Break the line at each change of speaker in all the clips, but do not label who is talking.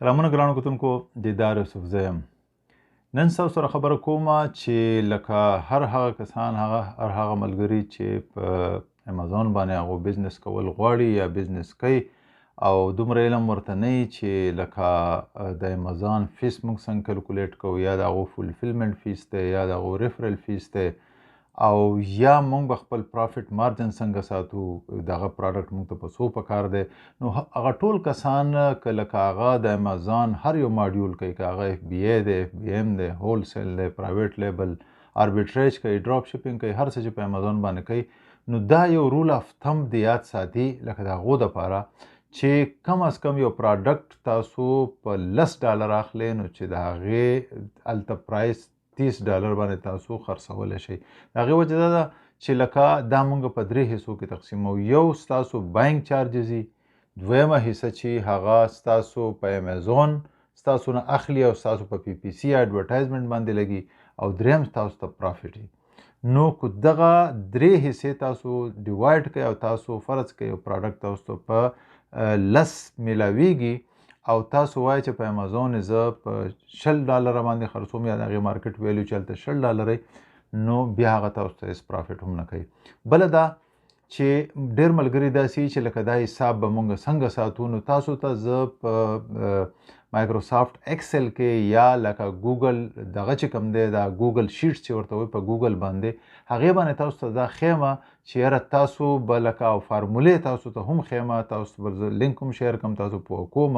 سلامونه ګرانو کتونکو، دیدار یوسفزی یم. نن ستاسو سره خبره کوم چې لکه هر هغه کسان، هغه هر هغه ملګري چې په امیزون باندې هغه بزنس کول غواړي یا بزنس کوي او دومره علم ورته نه وي چې لکه د امیزون فیس موږ څنګه کلکولیټ کوو، یا د هغو فولفلمنټ فیس دی، یا د هغو ریفرل فیس دی، او یا موږ به خپل پروفیټ مارجن څنګه ساتو، دغه پروډکټ موږ ته په څو پکار دی. نو هغه ټول کسان که لکه هغه د امیزون هر یو ماډیول کوي، که هغه اف بي ای دی، اف بي ایم دی، هول سیل دی، پرایویټ لیبل، آربیټریج کوي، ډراپ شپینګ کوي، هر څه چې په امیزون باندې کوي، نو دا یو رول اف تھم دی یاد ساتي لکه د هغو دپاره چې کم از کم یو پروډکټ تاسو په 10 ډالر اخلئ، نو چې د هغې هلته پرایس 30 ډالر باندې تاسو خرڅولی شئ. د هغې وجه دا ده چې لکه دا مونږ په درې حصو کې تقسیموو. یو ستاسو بانک چارجز، دویمه حصه چې هغه ستاسو په امیزون ستاسو نه اخلي او ستاسو په پی پی سی اډورټایزمنټ باندې لګي، او دریم تاسو ته پروفیټ. نو که دغه درې حصې تاسو ډیوایډ کړئ او تاسو فرض کړئ یو پروډکټ تاسو ته په 10 میلاویږي او تاسو وایئ چې په امیزون زه په 20 ډالر باندې خرڅوم، یا د هغې مارکیټ ویلیو چې هلته 20 ډالر، نو بیا هغه تاسو ته هېڅ پروفیټ هم نه کوي. بله دا چې ډېر ملګري داسې چې لکه دا حساب به مونږ څنګه ساتو، نو تاسو ته زه په مایکروسافټ ایکسل کې یا لکه ګوګل دغه چې کوم دی، دا ګوګل شیټس چې ورته وایي په ګوګل باندې، هغې باندې تاسو ته دا ښیم چې یاره تاسو به لکه او فارمولې تاسو ته هم ښیم، تاسو به زه لینک هم شیر کوم، تاسو پوه کوم.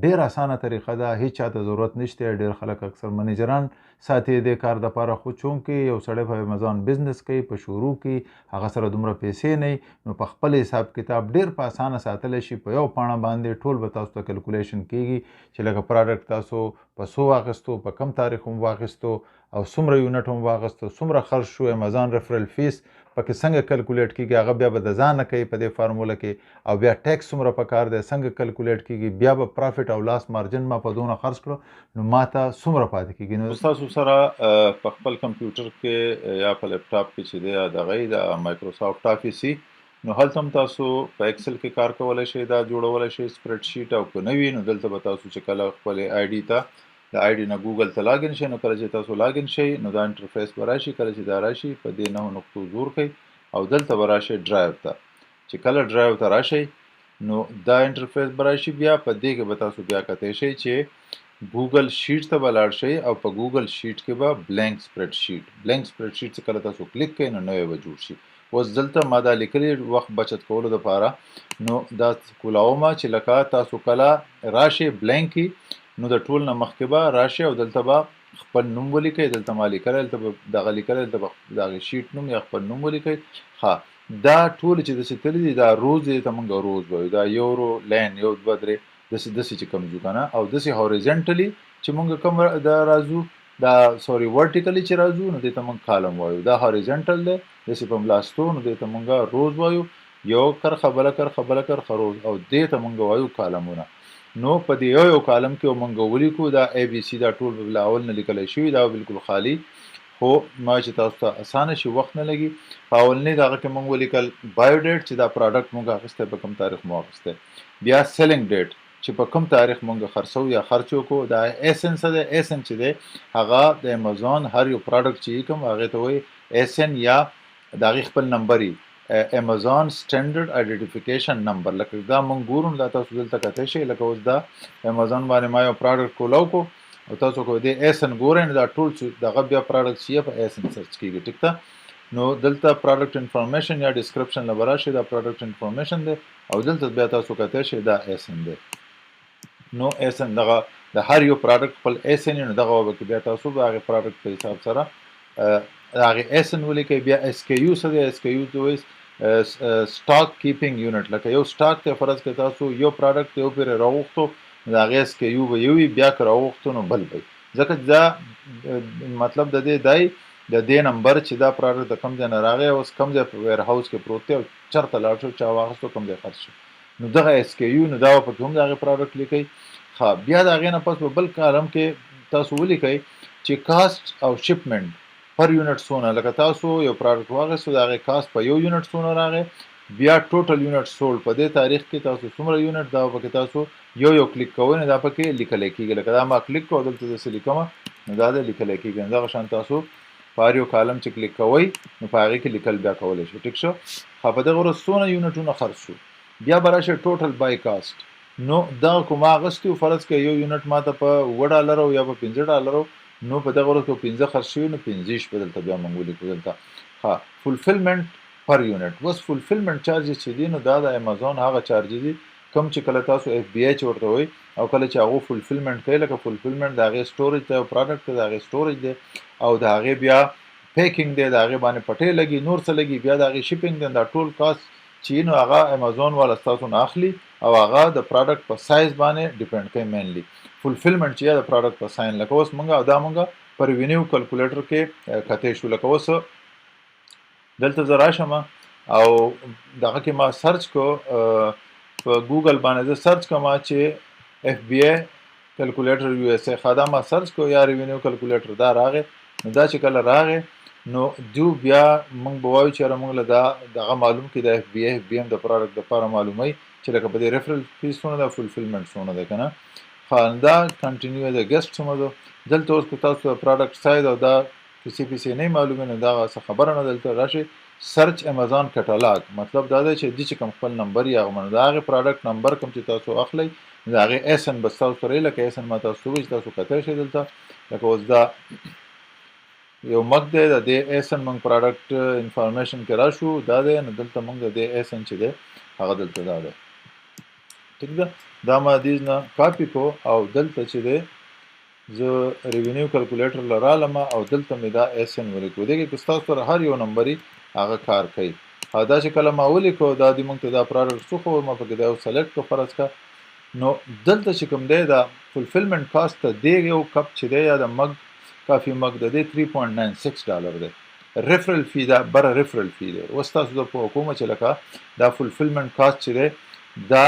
ډېر اسانه طریقه ده، هیچا ته ضرورت نشته. ډېر خلک اکثر منیجران ساتي دې کار دپاره، خو چونکې یو سړی په امیزون بزنس کوي، په شروع کې هغه سره دومره پیسې نه، نو په خپل حساب کتاب ډېر په اسانه ساتلی شي. په یو پاڼه باندې ټول به تاسو ته کلکولیشن کیږي چې لکه پروډکټ تاسو په څو واخیستو، په کم تاریخ هم واخیستو او څومره یونټ هم واخیستو، څومره خرڅ شو، امیزون ریفرل فیس پکې څنګه کلکولیټ کیږي، هغه بیا به د ځانه کوي په دې فارموله کې، او بیا ټیکس څومره پکار دی، څنګه کلکولیټ کیږي، بیا به پروفیټ او لاس مارجن ما په دونه خرڅ کړو نو ما ته څومره پاتې کیږي. نو
تاسو سره په خپل کمپیوټر کې یا په لپټاپ کې چې دی دغه د مایکروسافټ آفیس، نو هلته هم تاسو په ایکسل کې کار کولی شئ، دا جوړولی شئ سپریډ شیټ. او که نه وي، نو دلته به تاسو چې کله خپلې آی ډي ته د آی ډي نه ګوګل ته لاګین شئ، نو کله چې تاسو لاګین شئ نو دا انټرفیس به راشي. کله چې دا راشي، په دې نهو نقطو زور کړئ او دلته به راشئ ډرایو ته. چې کله ډرایو ته راشئ نو دا انټرفیس به راشي. بیا په دې کې به تاسو بیا کتی شئ چې ګوګل شیټ ته به لاړ شئ او په ګوګل شیټ کې به بلانک سپریډ شیټ، بلانک سپریډ شیټ چې کله تاسو کلیک کړئ نو نوی به جوړ شي. اوس دلته ما دا لیکلي وخت بچت کولو دپاره، نو دا کولاوم چې لکه تاسو کله راشئ بلانک، نو د ټول نه مخکې به راشئ او دلته به خپل نوم ولیکئ. دلته ما لیکلی، دلته به دغه لیکلی، دلته به دغه شیټ نوم یا خپل نوم ولیکئ. ښه، دا ټول چې داسې تللي دي، دا روز دی، ته مونږ روز وایو. دا یو رو لاین، یو، دوه، درې، داسې داسې چې کوم ځو که نه، او داسې هوریزنټلی چې مونږ کوم دا راځو، دا سوري، ورټیکلی چې راځو نو دې ته مونږ کالم وایو. دا هوریزنټل دی، داسې په ملاستو، نو دې ته مونږ روز وایو. یو کرښه، بله کرښه، بله کرښه، روز، او دې ته مونږ وایو کالمونه. نو په دې یو یو کالم کې مونږ ولیکو دا ای بي سي. دا ټول به اول نه لیکلی شوي، دا بالکل خالی، خو ما چې تاسو ته اسانه شي، وخت نه لګي. په اولنې دغه کې مونږ ولیکل بای ډیټ، چې دا پروډکټ مونږ اخیستی په کوم تاریخ مو اخیستی. بیا سیلینګ ډیټ، چې په کوم تاریخ مونږ خرڅو یا خرڅ وکړو. دا ایسن څه دی؟ ایسن چې دی هغه د امیزون هر یو پروډکټ چې کوم هغه ته وایي ایسن، یا د هغې خپل نمبر، امیزون سټانډرډ آیډنټیفیکیشن نمبر. لکه دا مونږ ګورو، دا تاسو دلته کتی شئ. لکه اوس دا امیزون باندې ما یو پروډکټ کولاو کو او تاسو کو دې ایسن ګورئ، نو دا ټول چې دغه بیا پروډکټ چې په ایسن سرچ کیږي، ټیک ده؟ نو دلته پروډکټ انفارمیشن یا ډیسکرپشن له راشي، دا پروډکټ انفارمیشن دی او دلته بیا تاسو کتی شئ دا ایسن دی. نو ایسن دغه د هر یو پروډکټ خپل ایسن، نو دغه به بیا تاسو به هغه پروډکټ په حساب سره هغه ایسن ولیکئ. بیا اس کې یو څه دی؟ اس کې یو ته وایي سټاک کیپینګ یونټ. لکه یو سټاک ته فرض کړئ تاسو یو پروډکټ یو پیر راوغوښتو، نو د هغې اس کې یو به یو وي، بیا که راوغوښتو نو بل به وي، ځکه دا مطلب د دې دی د دې نمبر چې دا پروډکټ د کوم ځای نه راغی، اوس کوم ځای په ویر هاوس کې پروت دی او چېرته لاړ شو، چا واخیستو، کوم ځای خرڅ شو. نو دغه اس کې یو، نو دا به پکې هم د هغې پروډکټ لیکئ. ښه، بیا د هغې نه پس په بل کالم کې تاسو ولیکئ چې کاست او شپمنټ پر یونټ څونه. لکه تاسو یو پروډکټ واخیستو، د هغې کاست په یو یونټ څونه راغی. بیا ټوټل یونټ سولډ په دې تاریخ کې تاسو څومره یونټ دا پکې تاسو یو یو کلیک کوئ، نو دا پکې لیکل کېږي. لکه دا ما کلیک کړو، دلته زه څه لیکم نو دا دی لیکل کېږي. دغه شان تاسو په هر یو کالم چې کلیک کوئ نو په هغې کې لیکل بیا کولی شئ. ټیک شو. ښه، په دغه ورځ څونه یونټونه خرڅ شو؟ بیا به راشي ټوټل بای کاسټ. نو دغه کو ما اخیستي وو، فرض کړئ یو یونټ ما ته په $7 یا په $5، نو په دغه ورځ کې 5 خرڅ شوي، نو 25 به دلته بیا موږ ولیکو دلته. ښه، فولفلمنټ پر یونټ. اوس فولفلمنټ چارجز چې دي نو دا د امیزون هغه چارجز دي کوم چې کله تاسو اف بي آی چې ورته وایي او کله چې هغو فولفلمنټ کوي، لکه فولفلمنټ د هغې سټوریج دی او پراډکټ دی، د هغې سټوریج دی او د هغې بیا پیکینګ دی، د هغې باندې پټې لګي، نور څه لګي، بیا د هغې شپینګ دی. دا ټول کاست چې نو هغه امیزون والا ستاسو نه اخلي او هغه د پراډکټ په سایز باندې ډیپند کوي. مینلی فولفلمنټ چې د پراډکټ په ساین، لکه اوس مونږ دا مونږ په ریونیو کلکولیټر کې کتی شو. لکه اوس دلته زه راشم او دغه کې ما سرچ کو په ګوګل باندې، زه سرچ کوم چې اف بي ای کلکولیټر یو اس ای. ښه، دا ما سرچ کو یا ریونیو کلکولیټر، دا راغی. نو دا چې کله راغی نو دیو بیا موږ به وایو چې یاره موږ له دا دغه معلوم کړي، دا اف بي ای اف بي ام د پراډکټ دپاره معلوموي چې لکه په دې ریفرل فیس څونه ده، فولفلمنټ څونه ده که نه. ښه، دا کنټینیو د ګیسټ څومره ده. دلته اوس که تاسو د پراډکټ سایز او دا پیسې پیسې نه معلومې نو دغه څه خبره نه. دلته راشي سرچ امیزون کټالاګ، مطلب دا دی چې دې چې کوم خپل نمبر یا هغه منو، د هغې پراډکټ نمبر کوم چې تاسو اخلئ د هغې ایسن به ستاسو سره وي. لکه ایسن ما تاسو ته وویل چې تاسو کتی شئ دلته. لکه اوس دا یو مګ دی، د دې ایسن موږ پراډکټ انفارمیشن کې راشو، دا دی. نو دلته موږ د دې ایسن چې دی هغه دلته دا دی. ټیک ده. دا ما دې نه کاپي کو او دلته چې دی زه ریونیو کلکولیټر له رالم او دلته مې دا ایسن ولیکو. دې کې که ستاسو سره هر یو نمبر وي هغه کار کوي. او دا چې کله ما ولیکو دا دې موږ ته دا پراډکټ څه خو ما پکې دا یو سلیکټ کړو فرض کړه. نو دلته چې کوم دی دا فولفلمنټ کاست ته دې یو کپ چې دی یا د مګ کافي مګ د دې $3.96 دی. ریفرل فی دا بره ریفرل فی دی. اوس تاسو زه پوه کوم چې لکه دا فولفلمنټ کاست چې دی دا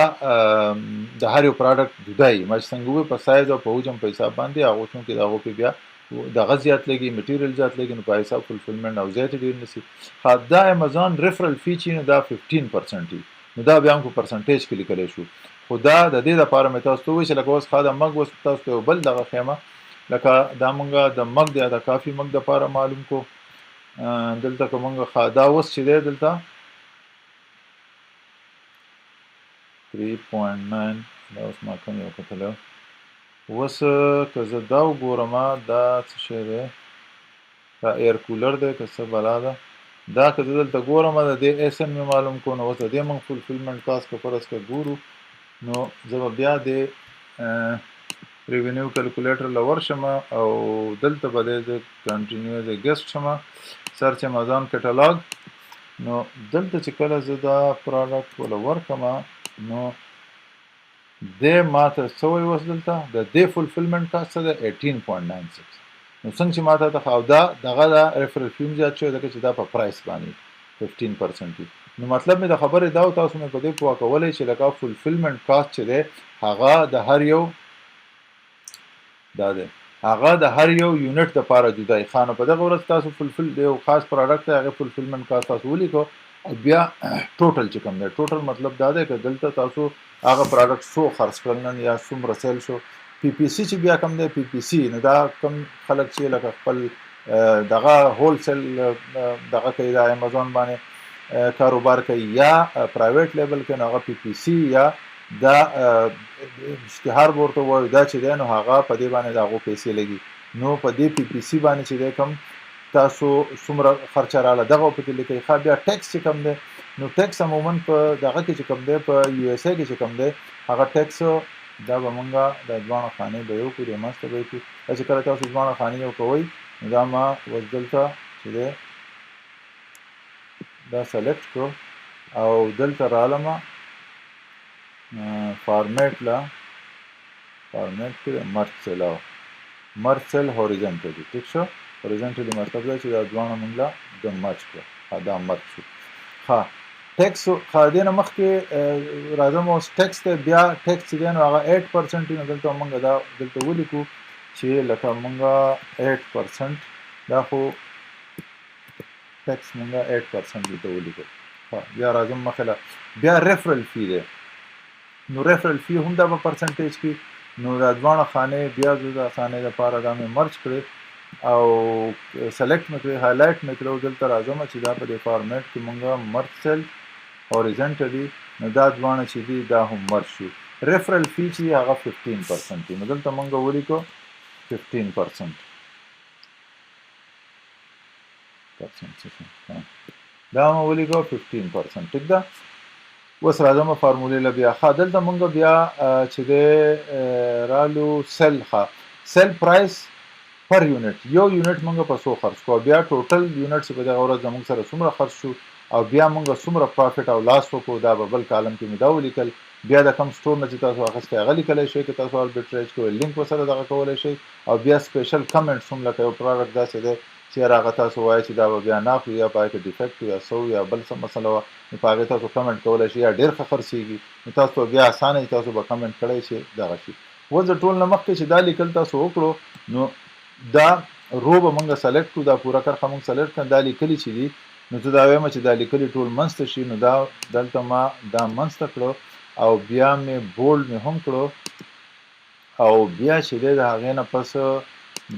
د هر یو پراډکټ جدا وي. ما چې څنګه وویل په سایز او په حجم په حساب باندې هغو چونکې د هغو پې بیا دغه زیات لګي، مټیریل زیات لګي، نو په حساب فولفلمنټ او زیات ډېر نسی. ښه، دا امیزون ریفرل فی چې نو دا 15% وي، نو دا بیا هم په پرسنټیج کې لیکلی شو. خو دا د دې دپاره مې تاسو ته وویل چې لکه اوس ښه د مګ اوس تاسو ته یو بل دغه ښیم، لکه دا مونږ د مګ دی، د کافي مګ دپاره معلوم کو. دلته که مونږ ښه دا اوس چې دی دلته 3.9، دا اوس ما کوم یو کتلی و. اوس که زه دا وګورم دا څه شی دی، دا ایر کولر دی که څه بلا ده. دا که زه دلته ګورم د دې ایسن مې معلوم کړو، نو اوس د دې موږ فولفلمنټ کاست که فرض که ګورو نو زه به بیا دې ریونیو کلکولیټر له ورشم او دلته به دی زه کنټینیو د ګیسټ شم، سرچ امیزون کټالاګ. نو دلته چې کله زه دا پراډکټ وله ورکړم نو دی ما ته څه وایي اوس دلته د دې فولفلمنټ کاست څه دی 18.96. نو څنګه چې ما ته او دا دغه دا ریفرل فی هم زیات شوی ځکه چې دا په پرایس باندې 15% وي. نو مطلب مې د خبرې دا و تاسو مې په دې پوه کولی چې لکه فولفلمنټ کاست چې دی هغه د هر یو دا دی هغه د هر یو یونټ دپاره جدا وي. ښه، نو په دغه ورځ تاسو فولفل د یو خاص پراډکټ دی هغې فولفلمنټ کاست تاسو ولیکو او بیا ټوټل چې کوم دی ټوټل مطلب دا دی که دلته تاسو هغه پراډکټ څو خرڅ کړل نن یا څومره سیل شو. پی پی سی چې بیا کوم دی پی پی سی، نو دا کوم خلک چې لکه خپل دغه هولسیل دغه کوي د امیزون باندې کاروبار کوي یا پرایویټ لیبل کوي، نو هغه پی پی سی یا دا اشتهار به ورته ووایو دا چې دی نو هغه په دې باندې د هغو پیسې لګي. نو په دې پی پی سی باندې چې دی کوم تاسو څومره خرچه راغله دغه پکې لیکئ. ښه، بیا ټیکس چې کوم دی نو ټیکس عموماً په دغه کې چې کوم دی په یو اس ای کې چې کوم دی هغه ټیکس دا به مونږ د دواړو خانې به یو کړو، د منځ ته به یې کړو. دا چې کله تاسو دواړه خانې یو کوئ نو دا ما اوس دلته چې دی دا سلیکټ کړو او دلته رالم فارمیټ له فارمیټ کې مرج سیل او مرج سیل هوریزنټلی. ټیک شو. هوریزنټلی مطلب دا چې دا دواړه مونږ له د مرج کړو. ښه، دا مرج شو. ښه، ټیکس ښه دې نه مخکې راځم اوس ټیکس ته. بیا ټیکس چې دی نو هغه 8% نو دلته مونږ دا دلته ولیکو چې لکه مونږ 8% دا خو ټیکس مونږ 8% دلته ولیکو. بیا راځم مخې له، بیا referral fee دی، نو referral fee هم دا په percentage کې. نو دا دواړه خانې بیا زه د اسانۍ دپاره دا مې merge کړې او select مې کړې، highlight مې کړې، او دلته راځم چې دا په دې format کې مونږ merge cell horizontally، نو دا دواړه چې دي دا هم merge شو. referral fee چې هغه 15% دی، نو دلته مونږ ولیکو 15%، دا مو ولیکو 15%، ټیک ده. اوس راځم فارمولې له بیا. ښه، دلته مونږ بیا چې دی رالو sell، ښه sell price per unit، یو unit مونږ په څو خرڅ کړو، بیا total unit چې په دغه ورځ زمونږ سره څومره خرڅ شو، او بیا مونږ څومره profit او loss وکړو، دا به بل column کې مې دا ولیکل. بیا د کوم store نه چې تاسو اخیستی هغه لیکلی شئ، که تاسو arbitrage کوئ لینک ورسره دغه کولی شئ، او بیا special comments هم، لکه یو product داسې دی چې یاره هغه تاسو وایئ چې دا به بیا نه اخلو، یا په هغې کې defect یا څه یا بل څه مسله وه، نو په هغې تاسو comment کولی شئ، یا ډېر ښه خرڅېږي، نو تاسو به بیا اسانه چې تاسو به comment کړئ چې دغه شي. اوس د ټول نه مخکې چې دا لیکل تاسو وکړو، نو دا row به مونږ select کړو، دا پوره کرښه مونږ select کړو، دا لیکلي چې دي، نو زه دا وایم چې دا لیکلي ټول منځته شي، نو دا دلته ما دا منځته کړو، او بیا مې bold مې هم کړو، او بیا چې دی د هغې نه پس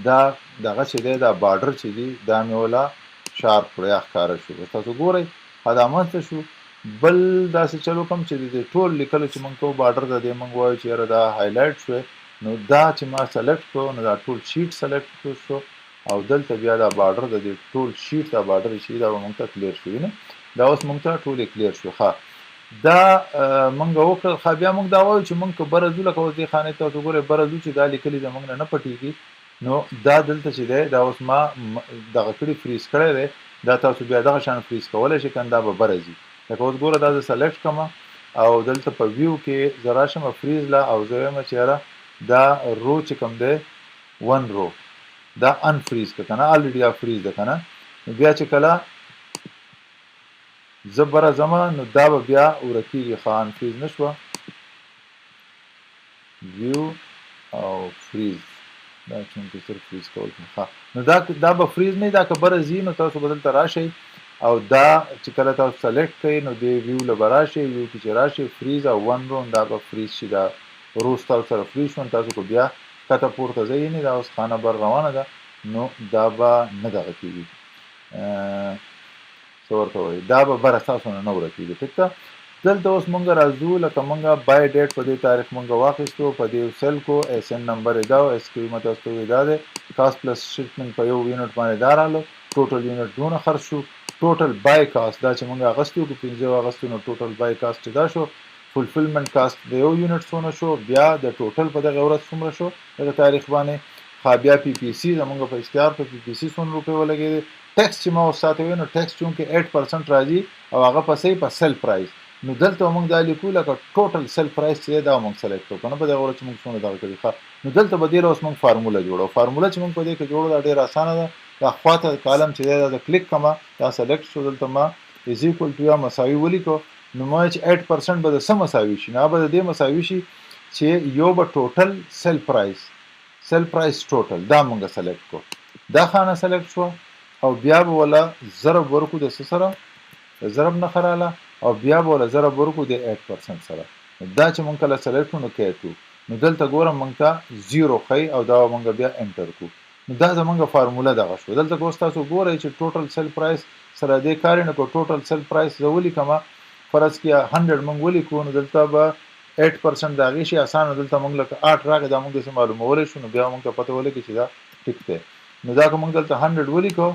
دا دغه چې دی دا border چې دی دا مې ولا sharp کړو یا ښکاره شو. اوس تاسو ګورئ ښه دا منځته شو. بل داسې چل وکړم چې د دې ټول لیکلو چې مونږ کوو border د دې مونږ وایو چې یاره دا highlight شوی، نو دا چې ما select کړو نو دا ټول sheet select شو، او دلته بیا دا border د دې ټول sheet دا border چې دا به مونږ ته clear شو، وینئ دا اوس مونږ ته ټولې clear شو. ښه دا مونږ وکړل. ښه بیا مونږ دا وایو چې مونږ که بره ځو، لکه اوس دې خانې ته تاسو ګورئ بره ځو چې دا لیکلي زمونږ نه نه پټېږي، نو دا دلته چې دی دا اوس ما دغه کړي freeze کړی دی، دا تاسو بیا دغه شان freeze کولی شئ، که نه دا به بره ځي. لکه اوس ګوره دا زه select کړم او دلته په view کې زه راشم freeze له، او زه وایم چې یاره دا row چې کوم دی one row دا unfreeze کړه، که نه already دا freeze ده، که نه. نو بیا چې کله زه بره ځم نو دا به بیا ورکېږي. ښه unfreeze نه شوه، view او freeze، دا چونکې صرف freeze کول. ښه نو دا به freeze نه، دا که بره ځي نو تاسو به دلته راشئ، او دا چې کله تاسو select کړئ نو دې view له به راشئ، view کې چې راشئ freeze او one row، دا به freeze شي، دا row ستاسو سره freeze شو. تاسو که بیا ښکته پورته ځئ، یعنې دا اوس خانه بر روانه ده، نو دا به نه دغه کېږي، څه ورته وایي، دا به بره ستاسو نه نه ورکېږي، ټیک ده. دلته اوس مونږ راځو، لکه مونږ buy date په دې تاریخ مونږ واخیستو، په دې sell کو ASIN number یې دا و، SKU مې تاسو ته وویل دا دی، cost plus shipment په یو unit باندې دا رالو، total unit دونه خرڅ شو، total buy cost دا چې مونږ اخیستو که پنځه واخیستو نو total buy cost چې دا شو، fulfillment cost د یو unit څونه شو، بیا د total په دغه ورځ څومره شو دغه تاریخ باندې. ښه بیا PPC زمونږ په اشتهار په PPC څونه روپۍ ولګېدې، tax چې ما اوس تاته وویل نو tax چونکې 8% راځي او هغه پسې په sell price، نو دلته موږ دا لیکو لکه total sell price چې دی دا موږ select کړو، که نه په دغه ورځ چې موږ څومره دغه کړي. ښه نو دلته به دې له اوس موږ فارموله جوړو، فارموله چې موږ په دې کې جوړو دا ډېره اسانه ده. دا خواته column چې دی دا زه کلیک کړم، دا select شو، دلته ما is equal to یا مساوي ولیکو، نو ما چې 8% به د څه مساوي شي، نو هغه به د دې مساوي شي چې یو به total sell price، sell price total دا موږ select کړو، دا خانه select شوه، او بیا به ولا ضرب ورکړو د څه سره، د ضرب نښه راله، او بیا به ولا ضرب ورکړو د 8% سره. دا چې موږ کله select کړو نو K two، نو دلته ګورم موږ ته 0 ښیي او دا به موږ بیا enter کړو. نو دا زمونږ فارموله دغه شو. دلته که اوس تاسو ګورئ چې total sell price سره دې کار یې، نو که total sell price زه ولیکم فرض کړه 100 موږ ولیکو، نو دلته به 8% د هغې شي اسانه. دلته موږ لکه 8 راغی، دا موږ داسې معلومولی شو، نو بیا موږ ته پته ولګي چې دا ټیک دی. نو دا که موږ دلته 100 ولیکو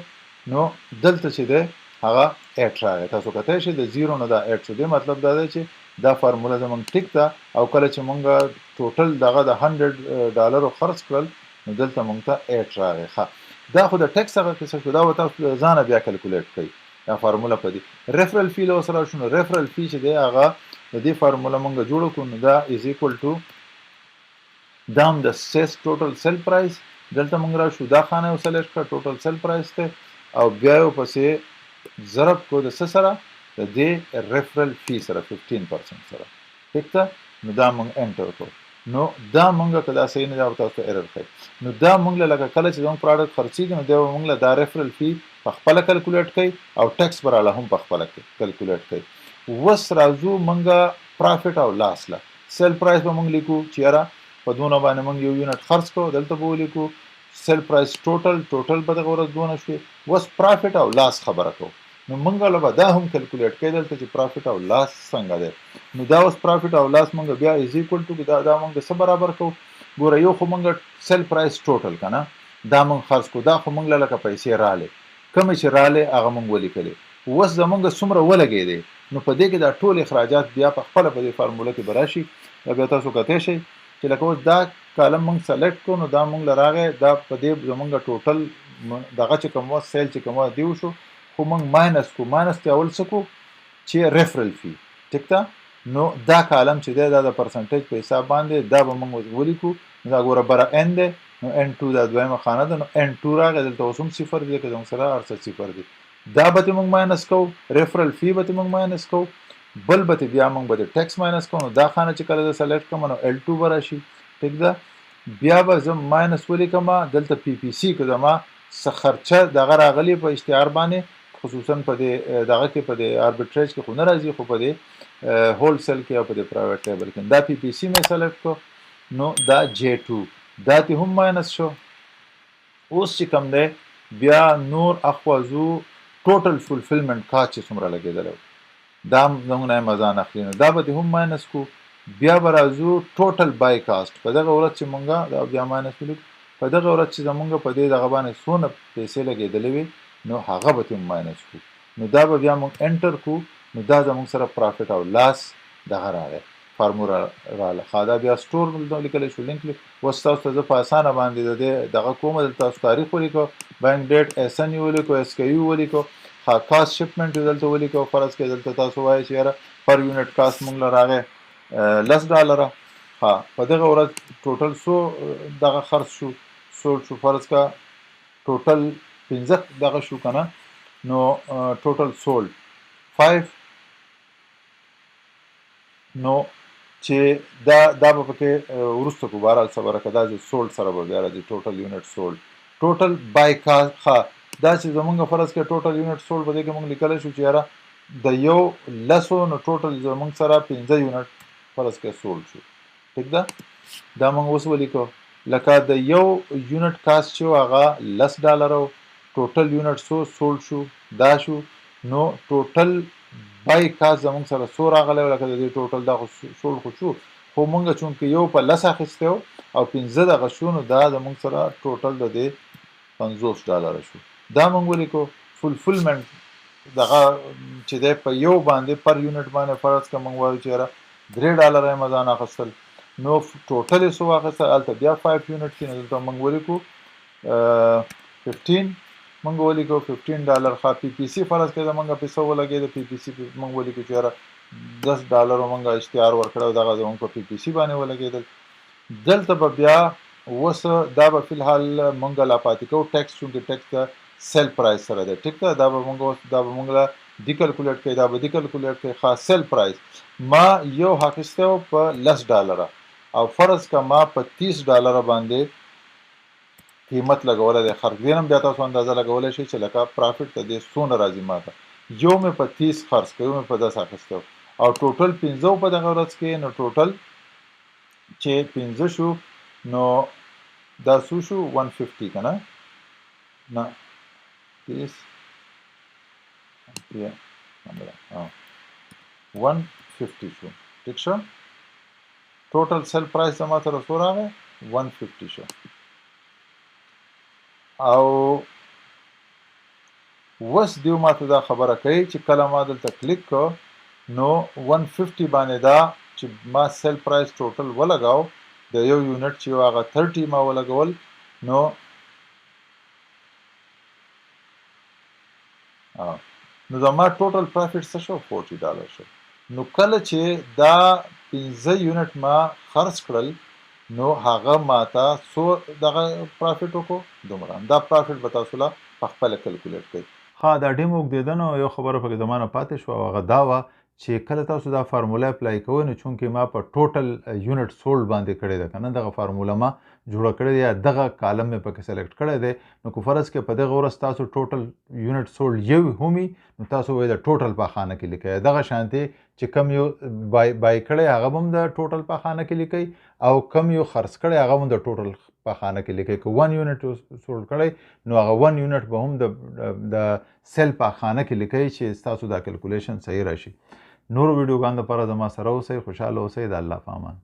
نو دلته چې دی هغه 8 راغی. تاسو کتلی شئ د 0 نه دا 8 شو. دې مطلب دا دی چې دا فارموله زموږ ټیک ده، او کله چې موږ total دغه د 100 ډالرو خرڅ کړل نو دلته موږ ته 8 راغی. ښه دا خو د tax هغه قصه شو، دا به تاسو له ځانه بیا calculate کړئ دا فارموله په دې referral fee له سره شو. نو referral fee چې دی هغه د دې فارموله موږ جوړه کړو، نو دا is equal to دا هم د sales total sell price، دلته موږ راشو دا خانه یو select کړه total sell price ته، او بیا یو پسې ضرب کړو د څه سره، د دې referral fee سره 15% سره، ټیک ده. نو دا موږ enter کړو. نو دا موږ که دا صحیح نه ده تاسو ته error ښیي. نو دا موږ له لکه کله چې زموږ product خرڅېږي نو دی به موږ له دا referral fee په خپله کلکولیټ کوي او ټیکس به راله هم په خپله کلکولیټ کوي. اوس راځو موږ پرافټ او لاس له. سیل پرایس به موږ لیکو چې یاره په دونه باندې موږ یو یونټ خرڅ کړو، دلته به ولیکو سیل پرایس ټوټل، ټوټل به دغه ورځ دونه شوې. اوس پرافټ او لاس خبره کوو، نو موږ له به دا هم کلکولیټ کوي دلته چې پرافټ او لاس څنګه دی. نو دا اوس پرافټ او لاس موږ بیا از ایکول ټو دا دا موږ څه برابر کوو؟ ګوره یو خو موږ سیل پرایس ټوټل که نه دا موږ خرڅ کړو، دا خو موږ له لکه پیسې رالې، کومې چې رالې هغه موږ ولیکلې. اوس زموږ څومره ولګېدې، نو په دې کې دا ټول اخراجات بیا په خپله په دې فارموله کې به راشي. دا بیا تاسو کتی شئ چې لکه اوس دا کالم موږ سلیکټ کړو، نو دا موږ له راغی، دا په دې زموږ ټوټل دغه چې کوم وه سیل چې کوم وه دی وشو، خو موږ ماینس کړو. ماینس ته اول څه کړو چې ریفرل فی، ټیک ده. نو دا کالم چې دی دا د پرسنټیج په حساب باندې دا به موږ اوس ولیکو. نو دا ګوره بره ان دی، نو ان 2 دا دویمه خانه ده، نو ان 2 راغی، دلته اوس هم صفر دی، ځکه زموږ سره هر څه صفر دی. دا به ترې موږ ماینس کوو، ریفرل فی به ترې موږ ماینس کوو، بل به ترې بیا موږ به ترې ټیکس ماینس کوو. نو دا خانه چې کله زه سلیکټ کړم نو ال 2 به راشي، ټیک ده. بیا به زه ماینس ولیکم دلته پی پی سی، که زما څه خرچه دغه راغلی په اشتهار باندې، خصوصا په دې دغه کې په دې آربیټریج کې خو نه راځي، خو په دې هولسیل کې او په دې پرایویټ لیبل کې دا پی پی سی مې سلیکټ کړو، نو دا جی 2 دا ترې هم ماینس شو. اوس چې کوم دی بیا نور اخوا ځو ټوټل فولفلمنټ کاست چې څومره لګېدلی و دا هم زموږ نه امیزان اخلي، نو دا به ترې هم ماینس کړو. بیا به راځو ټوټل بای کاست، په دغه ورځ چې مونږ دا بیا ماینس ولیکو، په دغه ورځ چې زمونږ په دې دغه باندې څونه پیسې لګېدلې وې نو هغه به ترې هم ماینس کړو. نو دا به بیا مونږ انټر کړو، نو دا زمونږ سره پرافټ او لاس دغه راغی فارموله راغله. ښه دا بیا سټور دلته لیکلی شو، لینک اوس تاسو ته زه په اسانه باندې د دې دغه کوم، دلته تاسو تاریخ ولیکو، بانک ډیټ ایس ان یې ولیکو، ایس کی یو ولیکو، ښه کاست شپمنټ یې دلته ولیکو. فرض کړئ دلته تاسو وایئ چې یاره پر یونټ کاست مونږ له راغی لس ډالره، ښه په دغه ورځ ټوټل څو دغه خرڅ شو، سولډ شو، فرض کړه ټوټل پنځه دغه شو که نه، نو ټوټل سولډ 5، نو چې دا دا به پکې وروسته کو، بهرحال صبر که دا چې سولډ سره به بیا راځي ټوټل یونټ سولډ، ټوټل بای کاست. ښه دا چې زمونږ فرض کړه ټوټل یونټ سولډ په دې کې مونږ لیکلی شو چې یاره د یو لسو، نو ټوټل زمونږ سره پنځه یونټ فرض کړه سولډ شو، ټیک ده. دا مونږ اوس ولیکو لکه د یو یونټ کاست چې و هغه لس ډالره و، ټوټل یونټ څو سولډ شو دا شو، نو ټوټل بای کاست زمونږ سره څو راغلی و، لکه د دې ټوټل دا خو سولډ خو شو، خو مونږ چونکې یو په لس اخیستی و او پنځه دغه شو، نو دا زمونږ سره ټوټل د دې پنځوس ډالره شو. دا مونږ ولیکو فولفلمنټ دغه چې دی په یو باندې پر یونټ باندې فرض کړه مونږ وایو چې یاره درې ډالره یې مزان اخیستل، نو ټوټل یې څو واخیستل، هلته بیا 5 یونټ کې، نو دلته مونږ ولیکو 15، مونږ ولیکو 15 ډالر. ښه پی پی سی فرض کړئ زمونږ په څه ولګېده، پی پی سی مونږ ولیکو چې یاره 10 ډالرو مونږ اشتهار ورکړی، دغه زمونږ په پی پی سی باندې ولګېدل. دلته به بیا اوس دا به فی الحال مونږ لا پاتې کوو ټیکس، چونکې ټیکس د سیل پرایس سره دی، ټیک ده. دا به مونږ اوس دا به مونږ لا دی کلکولیټ کوي، دا به دی کلکولیټ کوي. ښه سیل پرایس ما یو اخیستی و په لس ډالره او فرض که ما په 30 ډالره باندې قیمت لګولی دی خرڅ، دې نه هم بیا تاسو اندازه لګولی شئ چې لکه پرافټ د دې څونه راځي ما ته. یو مې په 30 خرڅ کړ، یو مې په 10 اخیستی و او ټوټل پنځه و په دغه ورځ کې، نو ټوټل چې پنځه شو نو دا څو شو 150 که نه، نه 30 150 شو، ټیک شو. ټوټل سیل پرایس زما سره څو راغی 150 شو. او اوس دیو ماته دا خبره کوي چې کله ما دلته کلیک کړ نو 150 باندې دا چې ما سیل پرایس ټوټل ولګاو د یو یونټ چې هغه 30 ما ولګول، نو نو زما ټوټل پروفیټ څه شو 40 ډالر شو. نو کله چې دا 15 یونټ ما خرڅ کړل نو هغه ماته څو دغه پروفیټ وکړو دومره. دا پروفیټ به تاسو له په خپله کلکولیټ کړئ.
ښه دا ډېم اوږدېده، نو یو خبره پکې زما نه پاتې شوه او هغه دا وه چې کله تاسو دا فارموله اپلای کوئ، نو چونکې ما په ټوټل یونټ سولډ باندې کړې ده که نه، دغه فارموله ما جوړه کړې ده یا دغه کالم مې پکې سلیکټ کړی دی، نو که فرض کې په دغه ورځ تاسو ټوټل یونټ سولډ یو هم وي، نو تاسو به یې د ټوټل په خانه کې لیکئ. دغه شانتې چې کم یو بای کړی هغه به هم د ټوټل په خانه کې لیکئ او کم یو خرڅ کړی هغه هم د ټوټل په خانه کې لیکئ. که 1 یونټ سولډ کړی نو هغه 1 یونټ به هم د سیل په خانه کې لیکئ چې ستاسو دا کلکولیشن صحیح راشي. نورو ویډیوګانو لپاره زما سره اوسئ، خوشحاله اوسئ، د الله په امان.